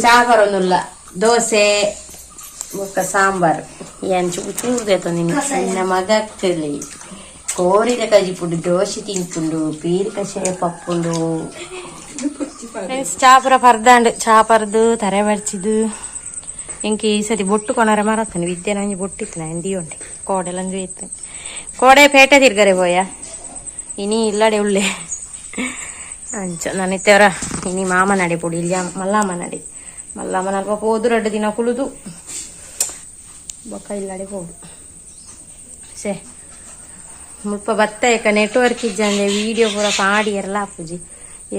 ಚಾಪರೊಂದುಲ್ಲ ದೋಸೆ ಬೊಕ್ಕ ಸಾಂಬಾರ್ ಏನ್ ಚೂರು ಚೂರು ದೇತೊಂದಿನಿ ನನ್ನ ಮಗಕ್ಕಲಿ ಕೋರಿದ ಕಜಿಪುಂಡು ದೋಸೆ ತಿನ್ಪುಂಡು ಪೀರ್ ಕಷಾಯ ಪಪ್ಪುಂಡು. ಫ್ರೆಂಡ್ಸ್, ಚಾಪುರ ಪರ್ದಾಂಡ್, ಚಾ ಪರ್ದು ತರೆ ಬಡ್ಚಿದು. ಇಂಕ ಈ ಸತಿ ಬೊಟ್ಟು ಕೊನರೆ ಮರತ್ತಾನೆ ವಿದ್ಯೆ ಒಂಜಿ ಬೊಟ್ಟಿತ್ತು ನಾನು ದಿಯೋಂಡೆ ಕೋಡೆಲಂಜು ಇತ್ತು. ಕೋಡೆ ಪೇಟೆ ತಿರ್ಗರೆ ಪೋಯ, ಇನಿ ಇಲ್ಲಡೆ ಉಳ್ಳೆ. ಅಂಚ ನಾನು ಇತ್ತೇವರ ಇನಿ ಮಾಮ ನಡೆ ಪೊಡಿ ಇಲ್ಲ ಮಲ್ಲಮ್ಮ ನಡೆ ಮಲ್ಲಮ್ಮ ನಲ್ಪ ಪೋದು ರಡ್ಡು ದಿನ ಕುಳುದು ಬೊಕ್ಕ ಇಲ್ಲಡೆ ಪೋಡು. ಸೇ ಮುಲ್ಪ ಬತ್ತ ಏಕ ನೆಟ್ವರ್ಕ್ ಇಜ್ಜಂದೆ ವೀಡಿಯೋ ಪೂರ ಪಾಡಿಯರ್ಲ ಆಪುಜಿ.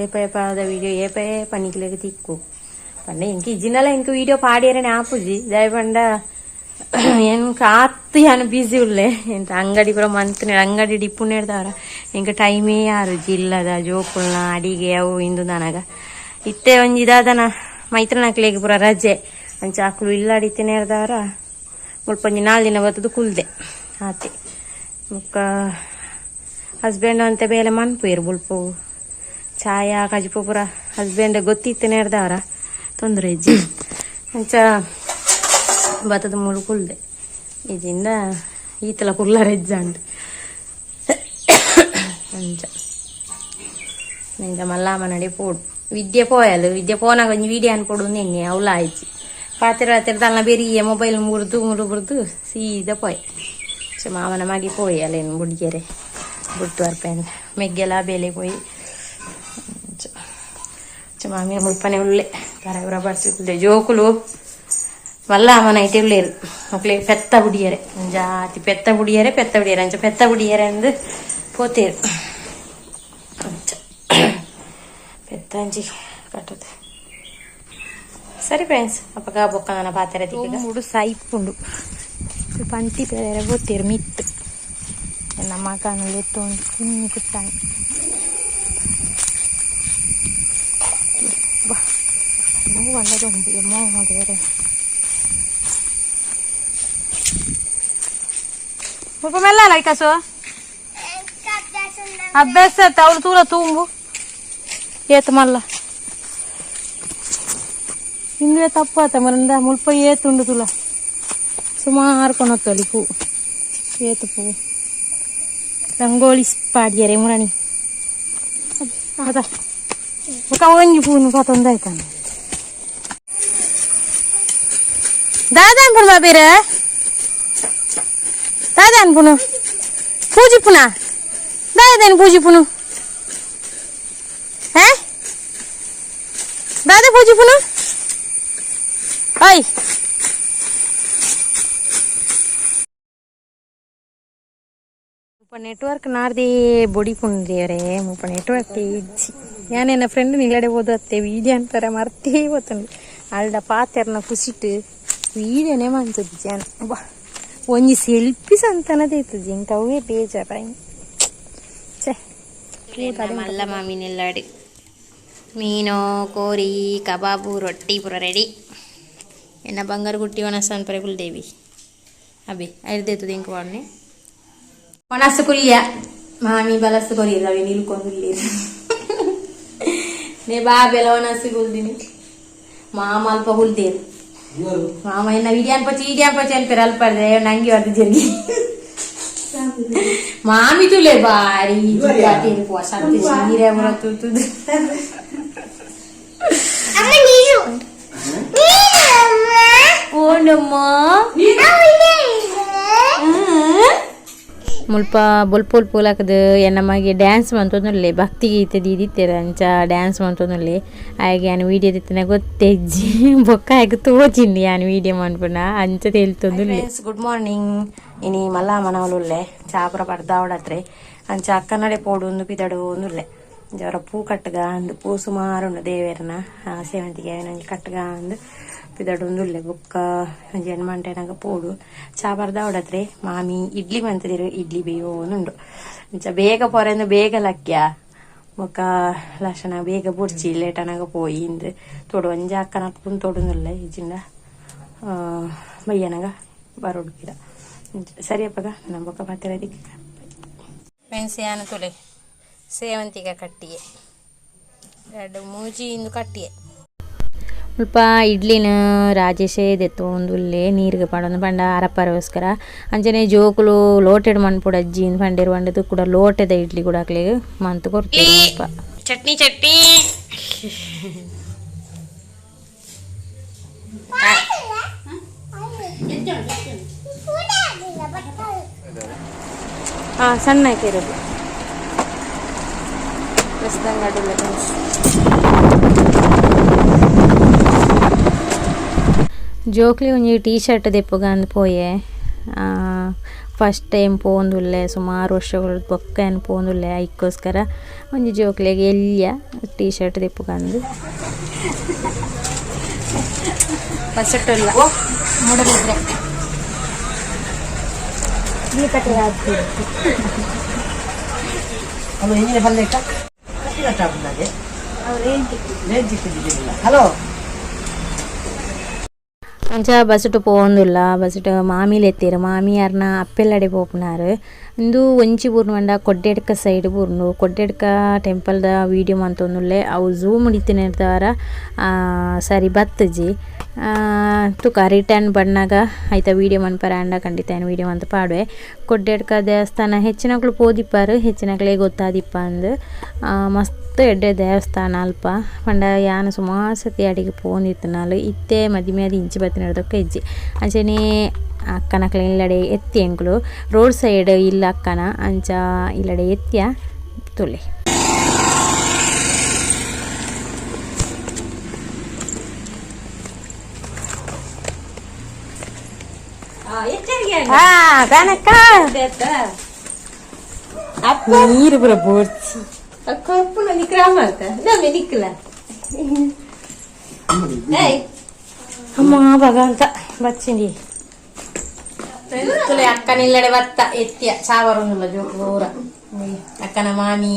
ಏಪ ಏಪಾದ ವೀಡಿಯೋ ಏಪ ಪನಿಕ್ಲೆಗ್ ತಿಕ್ಕು ಪಂಡ ಎಂಕ್ ಇಜ್ಜಿಂಡಲ ಎಂಕ್ ವೀಡಿಯೋ ಪಾಡಿಯರನೆ ಆಪುಜಿ. ದಾಯೆ ಪಂಡ ಎಂಕ್ ಆತ್ ಯಾನ್ ಬಿಸಿ ಉಲ್ಲೆ. ಎಂತ ಅಂಗಡಿ ಪೂರ ಮಂತ್ನೆ ಅಂಗಡಿ ಡಿಪ್ಪುನೇಡ್ದವರ ಎಂಕ್ ಟೈಮೇ ಯಾರುಜಿ. ಇಲ್ಲದ ಜೋಕುಲ್ನ ಅಡಿಗೆ ಅವು ಇಂದು ನನಗ ಇತ್ತೆ ಒಂಜಿ ದಾದನ ಮೈತ್ರನಕ್ಲೆಗ್ ಪೂರ ರಜೆ. ಅಂಚ ಅಕ್ಲು ಇಲ್ಲಾಡಿತ್ತೇನೆ ಮುಲ್ಪ ಒಂಜಿ ನಾಲ್ ದಿನ ಬತ್ತದು ಕುಲ್ದೆ ಆತೆ. ಬೊಕ್ಕ ಹಸ್ಬೆಂಡ್ ಅಂತೆ ಬೇಲೆ ಮನ್ಪುಯೆರ್. ಬುಲ್ಪು ಛಾಯಾ ಕಜಿಪು ಪೂರ ಹಸ್ಬೆಂಡ್ ಗೊತ್ತಿತ್ತೇನೆ ತೊಂದರೆ ಇಜ್ಜಿ. ಅಂಚ ಬತ್ತದ ಮೂಲು ಕುಲ್ದೆ. ಇಜಿಂದ ಈತಲ ಕುಲ್ಲರ ಇಜ್ಜಂಡ್. ಅಂಚ ನಿಂದ ಮಲ್ಲಾಮ ನಡಿ ಪೋಡು. ವಿದ್ಯೆ ಪೋಯಲು, ವಿದ್ಯೆ ಪೋನಾಗ ಒಂಜಿ ವೀಡಿಯೋ ಅನ್ಪೊಡು ನಿನ್ನೆ ಅವಲ ಆಯ್ಚಿ. ಪಾತೆರ ಪಾತೆರ ತನ್ನ ಬೆರಿಯ ಮೊಬೈಲ್ ಮುರಿದು ಮುರು ಮುರಿದು ಸೀದಾ ಪೋಯ್. ಸೊ ಮಾಮನ ಮಗಿ ಪೋಯಿ ಅಲ್ಲೇನು ಬುಡ್ಗೆರೆ ಬುಡ್ತು ಬರ್ಪೇನ್ ಮೆಗ್ಗೆಲ ಬೇಲೆ ಪೋಯಿ. ಚ ಮಾಮಿ ಮುಲ್ಪನೆ ಉಳ್ಳೆ ತರ ಇವರ ಬರ್ಸಿ ಜೋಕುಲು ಮಲ್ಲ ಐತೆ ಉಳ್ಳೇರು. ಮಕ್ಳಿಗೆ ಪೆತ್ತ ಬುಡಿಯರೆ ಜಾತಿ ಪೆತ್ತ ಬುಡಿಯರೆ ಪೆತ್ತ ಬುಡಿಯರೆ ಅಂಚ ಪೆತ್ತ ಬುಡಿಯರೆ ಅಂದು ಪೋತೇರು. ಅಂಚ ಪೆತ್ತ ಅಂಚಿ ಕಟ್ಟದು. ಸರಿ ಫ್ರೆಂಡ್ಸ್, ಅಪ್ಪಗ ಬೊಕ್ಕ ನನ್ನ ಪಾತೆರ ಮೂಡು ಸೈಪುಂಡು ಪಂತಿ ಪೇರೆ ಬೋತೇರು ಮಿತ್ತು. ನಮ್ಮ ಮಗನಲ್ಲಿ ಎತ್ತೊಂದು ಕುഞ്ഞു ಕುಟ್ಟಾಣಿ ಬಾ ಬಂಡದ ಎಮ್ಮ ದೇವರೇ. ಮುಲ್ಪ ಮೆಲ್ಲ ವಿಕಾಸು ಅಭ್ಯಾಸ ಅವಳು ತೂಲ ತೂಂಬು ಏತ್ ಮಲ್ಲ ಇಂದುವೆ ತಪ್ಪಾತ ಮರಂದ. ಮುಲ್ಪ ಏತುಂಡು ತುಲ, ಸುಮಾರು ಕೊನೊತ್ತೊಲಿ ಪೂ ಏತು ಪೂ. ರಂಗೋಲಿ ಪಾಡಿಯರೆ ಮುರಣಿ ಅದ ಬೊಕ ಒಂಜಿ ಪೂನು ಪತೊಂದಾಯ್ತಾನೆ. ದಾದ ಅನ್ಪುಣ ಬೇರೆ ದಾದ ಅನ್ಪುನು ಪೂಜಿಪುನ ದಾದ ಪೂಜಿಪುನು ಹೇ ದಾದ ಪೂಜಿಪುನು ಓಯ್. ಮುಲ್ಪ ನೆಟ್ವರ್ಕ್ ನಾರ್ದೇ ಬೊಡಿ ಪುಂದೇವ್ರೆ. ಮುಲ್ಪ ನೆಟ್ವರ್ಕ್ ಇಜ್ಜಿ. ಯಾನೆನ್ನ ಫ್ರೆಂಡ್ ನಿಲ್ಲಡೆ ಓದತ್ತೆ ವೀಡಿಯೋ ಅಂತಾರೆ ಮರ್ತೇ ಗೊತ್ತುಂಡು. ಅಲ್ಡ ಪಾತೆರ್ನ ಖುಷಿಟ್ ವೀಡಿಯೋನೇ ಮಂತದ್ದು ಜಾನ. ಬಾ ಒಂಜಿ ಸೆಲ್ಫಿ ಸಂತನದ ಇತ್ತುಜಿ ಇಂಕ, ಅವೇ ಬೇಜಾರ. ಛೇ. ಮಲ್ಲ ಮಾಮಿನೆಲ್ಲಾಡಿ ಮೀನು ಕೋರಿ ಕಬಾಬು ರೊಟ್ಟಿ ಪೂರ ರೆಡಿ. ಎನ್ನ ಬಂಗಾರ ಗುಟ್ಟಿ ಒಣಸ ಅನ್ಪರೆ ಕುಲ್ದೇವಿ ಅಬಿ ಐರ್ದೇತದ ಇಂಕ ವಾಡ್ನೆ ಒಣಸು ಕುಲ್ಯ ಮಾಮಿ ಬಲಸು ಕೊರಿಯಲ್ಲ ಅವಿ ನಿಲ್ಕೊಂಡುಳ್ಳೀರು. ನೇ ಬಾಬೆಲ ಒಣಸು ಕುಲ್ದಿನಿ. ಮಾಮ ಅಲ್ಪ ಕುಲ್ದೇರು. ಮಾಮ ಎನ್ನ ವಿಡಿಯೋ ಪಚ್ಚಿ ಇಡಿಯಾನ್ ಪಚ್ಚಿ ಅನ್ಪೇರು ಅಲ್ಪರ್ದೆ ನಂಗೆ ವರ್ದು ಜರ್ಗಿ. ಮಾಮಿ ತುಲೆ ಬಾರಿ ಸತ್ಯ ಸೀರೆ ಬರ ತೂತುದು. ಓಂಡಮ್ಮ ಮುಲ್ಪ ಬೊಲ್ಪೊಲ್ ಪೂಲಕದ ಎನ್ನ ಮಗೆ ಡ್ಯಾನ್ಸ್ ಮಂತೊಂದುಲ್ಲೆ. ಭಕ್ತಿ ಗೀತೆ ದೀದಿತ್ತೆರ್, ಅಂಚ ಡ್ಯಾನ್ಸ್ ಮಂತೊಂದುಲ್ಲೆ. ಆಯೆ ಯಾನ್ ವೀಡಿಯೋ ದಿತ್ತಿನ ಗೊತ್ತೆಜ್ಜಿ. ಬೊಕ್ಕ ಆಯಗ್ ತೋಜಿಂಡು ಯಾನ್ ವೀಡಿಯೋ ಮನ್ಪುನ, ಅಂಚ ತೆಲ್ತೊಂದುಲ್ಲೆ. Good morning. ಇನಿ ಮಲ್ಲ ಮನವಲುಲ್ಲೆ ಚಾಪುರ ಪರ್ದಾವಡತ್ರೆ. ಅಂಚ ಅಕ್ಕನಡೆ ಪೋಡು ಉಂದು ಪಿದಡು ಉಂದುಲ್ಲೆ. ಜವರ ಪೂ ಕಟ್ಟಗ ಅಂದು ಪೂ ಸುಮಾರು ಉಂಡು ದೇವೆರ್ನ ಸೇವಂತಿಗೆ ಒಂಜಿ ಕಟ್ಟಗ ಅಂದು ಪಿದಡು ಉಂದುಲ್ಲೆ. ಬೊಕ್ಕ ಒಂಜಿ ಎಣ್ಮಂಟೆನಾಗ ಪೋಡು. ಚಾ ಬರ್ದಾವಡತ್ರೆ. ಮಾಮಿ ಇಡ್ಲಿ ಮಂತದಿರು, ಇಡ್ಲಿ ಬೇಯೋನುಂಡು. ಅಂಚ ಬೇಗ ಪೊರೆಂದು ಬೇಗ ಲಕ್ಕ್ಯ. ಬೊಕ್ಕ ಲಕ್ಷಣ ಬೇಗ ಬೊಡ್ಚಿ ಲೇಟನಾಗ ಪೋಯಿ ಇಂದು ತೋಡು. ಒಂಜಿ ಅಕ್ಕನ ತೊಡುನುಲ್ಲೆ ಇಜ್ಜಿಂಡ ಬಯ್ಯನಾಗ ಬರೋಡು ಪಿರ. ಸರಿ ಅಪ್ಪಗ, ನಮ್ಮ ಬೊಕ್ಕ ಪಾತೆರ. ಫ್ರೆಂಡ್ಸ್, ಯಾನು ತುಲೆ ಸೇವಂತಿಗೆ ಕಟ್ಟಿಗೆ ಎರಡು ಮೂಜಿ ಇಂದು ಕಟ್ಟಿಯೆ. ಮುಲ್ಪ ಇಡ್ಲಿನ ರಾಜೇಶೇ ದೆತ್ತೊಂದುಲ್ಲೆ ನೀರಿಗೆ ಪಾಡೊಂದು ಪಂಡ ಅರಪರಗೋಸ್ಕರ. ಅಂಚನೆ ಜೋಕುಲು ಲೋಟೆಡ್ ಮನ್ಪೊಡು ಅಜ್ಜಿ ಇಂದ್ ಪಂಡೆರ್ ಪಂಡುದು ಕೂಡ ಲೋಟೆದ ಇಡ್ಲಿ ಕೂಡ ಅಕ್ಲೆಗ್ ಮಂತ್ ಕೊರ್ತೆರ್ ಮುಲ್ಪ. ಚಟ್ನಿ ಚಟ್ನಿ ಸಣ್ಣ ಇರೋದು ರಸದಂಗಡಿಲ್ಲ. ಜೋಕ್ಲಿ ಒಂಜಿ ಟೀ ಶರ್ಟ್ ದೆಪ್ಪುಗಂದ್ ಪೋಯೆ. ಫಸ್ಟ್ ಟೈಮ್ ಪೋಂದುಲ್ಲೆ, ಸುಮಾರು ವರ್ಷಗಳು ಬೊಕ್ಕ ಯಾನ್ ಪೋಂದುಲ್ಲೆ. ಐಕ್ಕೋಸ್ಕರ ಒಂಜಿ ಜೋಕ್ಲೆಗ್ ಎಲ್ಯ ಟೀ ಶರ್ಟ್ ದೆಪ್ಪುಗಂದ್. ಬಸ್ಸಟ್ಟುಲ್ಲ ಮೂಡಬಿದ್ರೆ. ಹಲೋ, ಹಿಂದಿನ ಪಲ್ಲೆಕ್ಕ ಹಲೋ. ಅಂಚ ಬಸ್ಸುಟು ಪೋವೊಂದುಲ್ಲ. ಬಸ್ಸುಟು ಮಾಮಿಲು ಎತ್ತೆರ್. ಮಾಮಿ ಅರ್ನ ಅಪ್ಪೆಲ್ಲಡೆ ಪೋಪುನಾರ್. ಉಂದು ಒಂಜಿ ಬೂರ್ನು ಪಂಡ ಕೊಡ್ಡೆಡ್ಕ ಸೈಡ್ ಬೂರ್ನು. ಕೊಡ್ಡೆಡ್ಕ ಟೆಂಪಲ್ದ ವೀಡಿಯೋ ಮಂತೊಂದುಲ್ಲೆ. ಅವು ಝೂಮ್ ಇತ್ತಿನೆಡ್ದಾವರ ಸರಿ ಬತ್ತುಜಿ. ತುಕ ರಿಟರ್ನ್ ಬನ್ನಗ ಐತ ವೀಡಿಯೋ ಮನ್ಪರೆ ಆಂಡ ಖಂಡಿತ ಯಾನ್ ವೀಡಿಯೋ ಮಂತ್ ಪಾಡುವೆ. ಕೊಡ್ಡೆಡ್ಕ ದೇವಸ್ಥಾನ ಹೆಚ್ಚಿನಕುಲು ಪೋದಿಪ್ಪಾರು, ಹೆಚ್ಚಿನಕ್ಲೆಗ್ ಗೊತ್ತಾದಿಪ್ಪ ಅಂದ್. ಮಸ್ತ್ ಎಡ್ಡೆ ದೇವಸ್ಥಾನ ಅಲ್ಪ. ಪಂಡ ಯಾನ್ ಸುಮಾರು ಸರ್ತಿ ಅಡೆಗ್ ಪೋಂದಿತ್ತಿನಾಲ್. ಇತ್ತೆ ಮದಿಮೆ ಆದ್ ಇಂಚಿ ಬತ್ತಿನರ್ದೊಕ್ಕ ಇಜ್ಜಿ. ಅಂಚನೆ ಅಕ್ಕನಕ್ಲೆ ಇಲ್ಲಡೆ ಎತ್ತಿ ಎಂಕುಲು. ರೋಡ್ ಸೈಡ್ ಇಲ್ಲ ಅಕ್ಕನ, ಅಂಚ ಇಲ್ಲಡೆ ಎತ್ತಿಯ ತೂಲೆ. ನೀರು ಪೂರ ಬೋರ್ಚಿ ಕೊರ್ಪುನ ನಿಕ್ರಾಮ ನಮ್ಮ ನಿಕ್ಕಲ. ಅಮ್ಮ ಭಗವಂತ ಬಚ್ಚಿಂಡಿ ತುಲೆ. ಅಕ್ಕನ ಇಲ್ಲಡೆ ಬತ್ತ ಎತ್ತಿಯ ಚಾ ಬರೋದಿಲ್ಲ ಜೋಕು ಪೂರ. ಅಕ್ಕನ ಮಾಮಿ,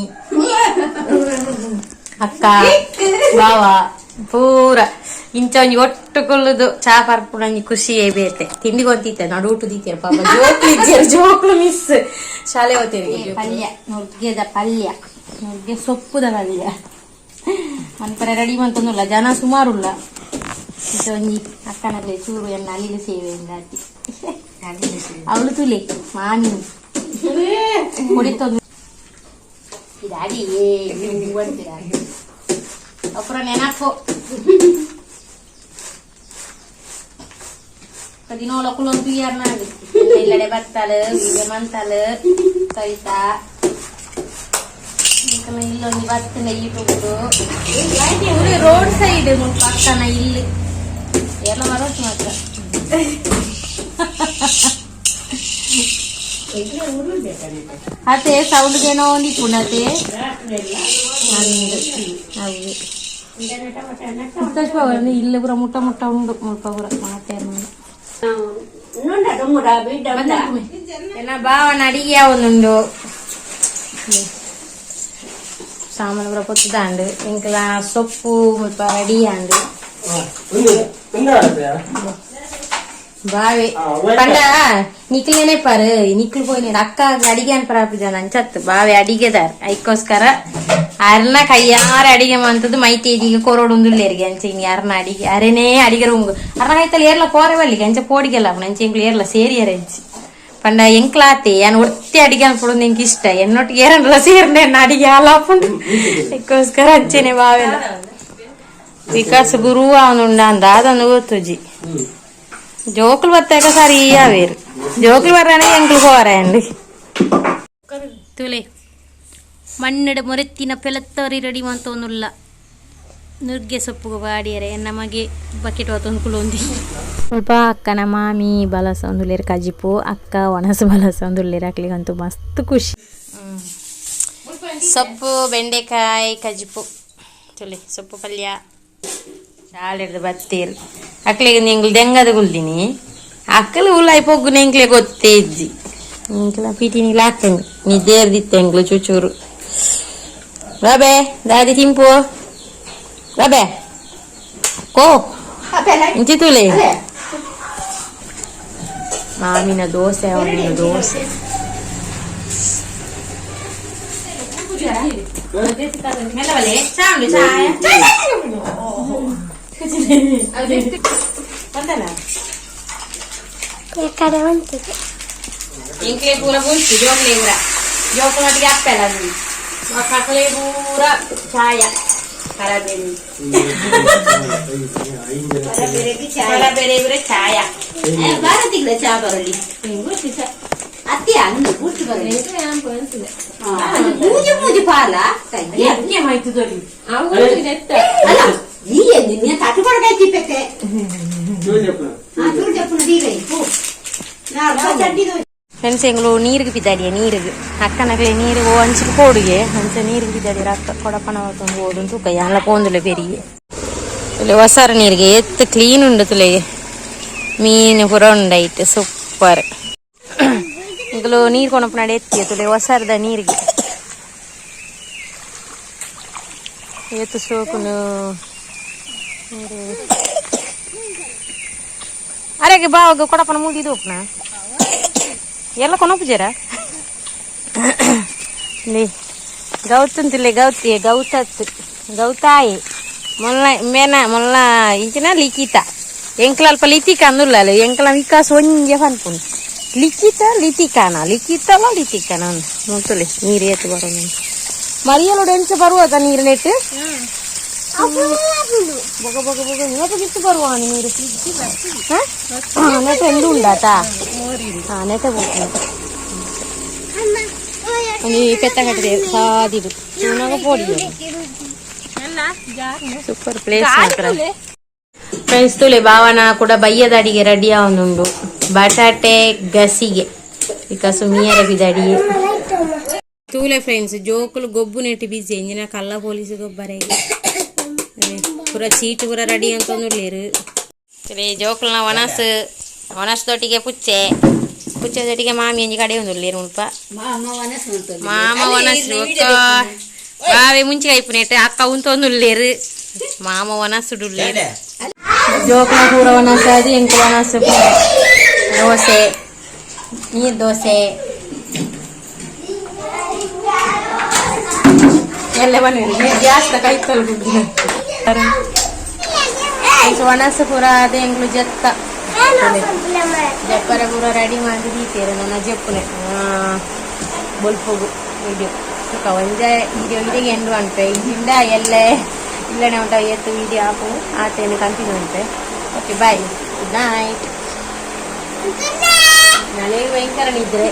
ಅಕ್ಕ, ಬಾವ ಪೂರ ಇಂಚ ಒಂಜಿ ಒಟ್ಟು ಕುಲ್ಲುದು ಚಾ ಪರ್ಪುನ ಒಂಜಿ ಖುಷಿಯೇ ಬೇತೆ. ತಿಂಡಿ ಗೊಂತಿತ್ತೆ ನಡುಟು ದೀತಿಯರ್ ಪಾಪ. ಜೋಕ್ಲು ಇಜ್ಜೆರ್, ಜೋಕ್ಲು ಮಿಸ್ ಶಾಲೆ ಹೋಗ್ತೇವೆ. ಪಲ್ಯ ನುಗ್ಗೆದ ಪಲ್ಯ, ನುಗ್ಗೆ ಸೊಪ್ಪುದ ಪಲ್ಯ ಮನ್ಪರೆ ರೆಡಿ ಮಂತೊಂದುಲ್ಲ. ಜನ ಸುಮಾರುಲ್ಲ. ಇಂಚ ಒಂಜಿ ಅಕ್ಕನಗ್ಲೆ ಚೂರು ಎನ್ನ ಅಲ್ಲಿಗೆ ಸೇವೆಯಿಂದ ಅತ್ತಿ ಅವಳು ತುಲೆ ಮಾಮಿ ಹೊಡಿತೊಂದು ಇದಾಡಿ ಅಪುರ ನೆನಪು ದಿನೋಲ ಕುಲೊಂದು ಇಯರ್ನಾಡಿ ಇಲ್ಲಡೆ ಬತ್ತಾಳು ವೀಡಿಯೋ ಮಂತಾಳು ಕವಿತಾ. ಇಲ್ಲೊಂದು ಬತ್ತಂಡ ಯೂಟ್ಯೂಬ್ ರೋಡ್ ಸೈಡ್ ಮುಲ್ಪ ಅಕ್ಕನ ಇಲ್ಲಿ ಎಲ್ಲ ಮರೋಟ್ ಮಾತ್ರ. ಅತೆ ಸೌಂಡ್ಗೇನೋ ಒಂದು ಪುನತೆ ಅವು ಇಲ್ಲ ಪೂರ ಮುಟ್ಟ ಮುಟ್ಟ ಉಂಡು ಮುಲ್ಪ ಪೂರ ಮಾತೇನು. ಬಾವನ ಅಡಿಗೆ ಯಾವೊಂದುಂಡು ಸಾಮಾನು ಪೂರ ಪೊತ್ತುದಾಂಡು. ಎಂಕಲ ಸೊಪ್ಪು ಮುಲ್ಪ ರೆಡಿ ಆಂಡು. ಬಾವೆ ಪಂಡ ನಿಕ್ಲು ನೆನಪಾರು ನಿಕ್ಲು ಪೋಯಿನ ಅಕ್ಕ ಅಡಿಗೆ ಅನ್ಪರ ಅಂಚತ್ತು ಬಾವೆ ಅಡಿಗೆದಾರ್. ಐಕ್ಕೋಸ್ಕರ ಅರ್ನ ಕೈಯಾರ ಅಡಿಗೆ ಮಂತದ್ದು ಮೈತೇದಿಗೆ ಕೊರೋಡುಂದುಲ್ಲೇರಿಗೆ. ಅಂಚ ಇನ್ನು ಅರ್ನ ಅಡಿಗೆ ಅರೆನೇ ಅಡಿಗೆ ರೂಮ್ಗು ಅರ್ನ ಕೈತಲ್ ಏರ್ಲ ಪೋರೆ ಬಲ್ಲಿಗೆ. ಅಂಚ ಪೋಡಿಗೆಲ್ಲ ಅಂಚ ಎಂಕ್ಲು ಏರ್ಲ ಸೇರಿಯರ ಅಂಚಿ. ಪಂಡ ಎಂಕ್ಲಾತೆ ಯಾನ್ ಒತ್ತಿ ಅಡಿಗೆ ಅನ್ಪೊಡು ಎಂಕ್ ಇಷ್ಟ. ಎನ್ನೊಟ್ಟಿಗೆ ಏರನ್ಲ ಸೇರ್ನೆ ಎನ್ನ ಅಡಿಗೆ ಆಲಾಪುಂಡು. ಐಕ್ಕೋಸ್ಕರ ಅಂಚೆನೆ ಬಾವೆಲ ವಿಕಾಸ್ ಗುರು ಅವನುಂಡ ಅಂದ ಅದೊಂದು ಗೊತ್ತುಜಿ. ಜೋಕುಲು ಬತ್ತಾಗ ಸರಿ ಆವೇರು. ಜೋಕುಲು ಬರ್ರಾನೆ ಎಂಕ್ಲು ಪೋರೆ ಅಂడి. ತುಲೆ ಮಣ್ಣೆಡ ಮೊರೆತ್ತಿನ ಪೆಲತ್ತವರಿ ರೆಡಿ ಮಂತೊಂದುಲ್ಲ. ನುಗ್ಗೆ ಸೊಪ್ಪುಗು ಬಾಡಿಯರೆ. ಎನ್ನ ಮಗೆ ಬಕೆಟ್ ಹೊತ್ತೊಂದು ಕುಲೊಂದಿ. ಸ್ವಲ್ಪ ಅಕ್ಕನ ಮಾಮಿ ಬಲಸೊಂದುಲ್ಲೆರ್ ಕಜಿಪು, ಅಕ್ಕ ಒಣಸು ಬಲಸೊಂದುಲ್ಲೆರ್. ಅಕ್ಲೆಗಂತೂ ಮಸ್ತ್ ಖುಷಿ. ಸೊಪ್ಪು ಬೆಂಡೆಕಾಯಿ ಕಜಿಪು ತುಲೆ, ಸೊಪ್ಪು ಪಲ್ಯ. ಶಾಲೆಡ್ದು ಬತ್ತೀರ್ ಅಕ್ಲೆಗ್ ಎಂಕ್ಲು ದೆಂಗದ ಕುಲ್ದಿನಿ. ಅಕ್ಕಲು ಉಲಾಯಿ ಪೊಗ್ಗುನ ಎಂಕ್ಲೆ ಗೊತ್ತೇ ಇಜ್ಜಿ. ಎಂಕ್ಲ ಪಿಟಿನಿಗ್ಲ ಹಾಕಂಡು ನಿದ್ದೇರ್ದಿತ್ತೆ ಎಂಕ್ಲು ಚೂಚೂರು. ಬಾಬೆ ದಾದಿ ತಿಂಪು ಬಾಬೆ ಕೋ ಇಂಚಿ ತುಲೆ. ಮಾಮಿನ ದೋಸೆ, ಅವನ ದೋಸೆ. ಮೆಲ್ಲವಲೆ ಚಾಂಡು ಚಾಯ ಬಂದಲ್ಲ. ಕಡೆ ಹೊಂಟಿದೆ. ಎಂಕ್ಲೆ ಪೂರ ಬುಲ್ಚಿ ಜೋಕ್ಲೆ ಪೂರ ಜೋಕುನೊಟ್ಟಿಗೆ ಅಪ್ಪೆಲ್ಲ ಮಕ್ಕಳೆ ಪೂರ ಛಾಯ ಕರಬೇರಿ ಕರಬೇರೆ ಪೂರ ಛಾಯ. ಭಾರತಿಗಳ ಚಾ ಬರಲಿ ಅತ್ತೆ ಅಂದು ಪೂರ್ತಿ ಬರಲಿ. ಪೂಜೆ ಪೂಜೆ ಪಾಲ. ಮಾಯ್ತು ದೊರಿ. ಅಲ್ಲ, ಈ ನಿನ್ನ ತಟ್ಟು ಕೊಡಕಾಯ್ತಿ ಪೆತ್ತೆ. ಚೂರು ಚಪ್ಪುನ ದೀವೈ ನಾ ಚಡ್ಡಿ. ಫ್ರೆಂಡ್ಸ್, ಎಂಗಳು ನೀರಿಗೆ ಬಿದ್ದಾಡಿಯ ನೀರಿಗೆ ಅಕ್ಕನಗಲೆ ನೀರು ಓ ಅಂಚಿಗೆ ಪೋಡುಗೆ ಅಂಚ ನೀರಿಗೆ ಬಿದ್ದಾಡಿ ಅಕ್ಕ ಕೊಡಪನ ಹೊತ್ತೊಂದು ಓಡು ತೂಕ ಯಾನ್ಲ ಪೋಂದುಲೆ ಪೆರಿಗೆ ತುಲೆ ಹೊಸಾರ ನೀರಿಗೆ ಎತ್ತು ಕ್ಲೀನ್ ಉಂಡು ತುಲೆ. ಮೀನು ಪೂರ ಉಂಡೈಟ್ ಸೂಪರ್. ಇಂಕಲು ನೀರು ಕೊನಪನಾಡೆ ಎತ್ತಿ ತುಲೆ ಹೊಸಾರದ ನೀರಿಗೆ ಏತು ಸೋಕುನು ನೀರು. ಅರೆಗೆ ಬಾವಾಗ ಕೊಡಪನ ಮೂಡಿದು ಒಪ್ನ ಎಲ್ಲ ಕೊನಪುಜರ ಲೇ ಗೌತಂತಿಲ್ಲೆ ಗೌತಿ ಗೌತತ್ ಗೌತಾಯಿ ಮೊಲ್ಲ ಮೇನ ಮೊಲ್ಲ ಇಂಚಿನ ಲಿಖಿತ ಎಂಕ್ಲ ಅಲ್ಪ ಲಿತಿಕ ಅಂದುಲ್ಲ ಎಂಕ್ಲ ವಿಕಾಸ್ ಒಂಜೆ ಪನ್ಪುಂಡು ಲಿಖಿತ ಲಿತಿಕಾನ ಲಿಖಿತಲ ಲಿತಿಕಾನ ಮುತ್ತುಲೆ. ನೀರು ಏತು ಬರೋಣ ಮರಿಯಲೋಡು ಎಂಚ ಬರುವದ ನೀರು ನೆಟ್ಟು ಬೊಗ ಬೊಗ ಬೊಗ ನೀರು ಬಿತ್ತು ಬರುವ ನೀರು. ನೆಟ್ ಎಂಡು ಉಂಡಾತಾ? ಹಾ, ನೆಟ ಬೋಪುಂಡು. ಒಂಜಿ ಪೆತ್ತ ಕಟ್ಟದೆ ಸಾದಿಡು ತೂನಗ ಪೋಡಿ. ಸೂಪರ್ ಪ್ಲೇಸ್ ಮಾತ್ರ. ಫ್ರೆಂಡ್ಸ್, ತುಲೆ ಭಾವನ ಕೂಡ ಬಯ್ಯದ ಅಡಿಗೆ ರೆಡಿ ಆವೊಂದುಂಡು, ಬಟಾಟೆ ಗಸಿಗೆ ವಿಕಾಸು ಮೀಯರ ಬಿದಡಿ. ತೂಲೆ ಫ್ರೆಂಡ್ಸ್, ಜೋಕುಲು ಗೊಬ್ಬು ನೆಟ್ಟು ಬಿಸಿ ಎಂಜಿನ ಕಲ್ಲ ಪೊಲೀಸ್ ಗೊಬ್ಬರ ಪೂರ ಚೀಟ್ ಪೂರ ರೆಡಿ ಅಂತಂದುಲ್ಲೇರು. ಸರಿ, ಜೋಕುಲ್ನ ಒಣಸು ಒಣಸ್ ದೊಟ್ಟಿಗೆ ಪುಚ್ಚೆ ಪುಚ್ಚೆ ದೊಟ್ಟಿಗೆ ಮಾಮಿ ಒಂಜಿ ಕಡೆ ಉಂದುಲ್ಲೇರು ಮುಲ್ಪ. ಮಾಮ ವನಸ್. ಮಾಮ ಒಣಸು ಬಾವೆ ಮುಂಚೆ ಕೈಪುನೇಟ್ ಅಕ್ಕ ಉಂತೊಂದುಲ್ಲೇರು. ಮಾಮ ಒಣಸುಡುಲ್ಲೇರು. ಜೋಕುಲ ಪೂರ ಒಣಸು ಅದು ಎಂಕುಲು ಒಣಸು ಪೂರ ದೋಸೆ ನೀರು ದೋಸೆ ಎಲ್ಲ ಬಂದಿದೆ. ಗ್ಯಾಸ್ ಕೈ ತೊಳ್ದು ಒಣಸು ಪೂರ ಅದೇ ಎಂಕ್ಲು ಜತ್ತ ಜಪ್ಪರ ಪೂರ ರೆಡಿ ಮಾಡಿ ದೀತೇರು. ನನ್ನ ಜಪ್ಪುನೆ ಬೊಲ್ಪುಗು ವಿಡಿಯೋ ಸುಖ ಒಂಜೆ ವಿಡಿಯೋ ಇಡೆಗೆ ಎಂಡು ಅನ್ಪೆ ಇಂದ ಎಲ್ಲೆ ಇಲ್ಲನೆ ಉಂಟ ಏತು ವಿಡಿಯೋ ಆಪು ಆತೇನು ಕಂಟಿನ್ಯೂ ಉಂಟೆ. Okay, bye, good night. ನಾಳೆ ಭಯಂಕರ ನಿದ್ರೆ.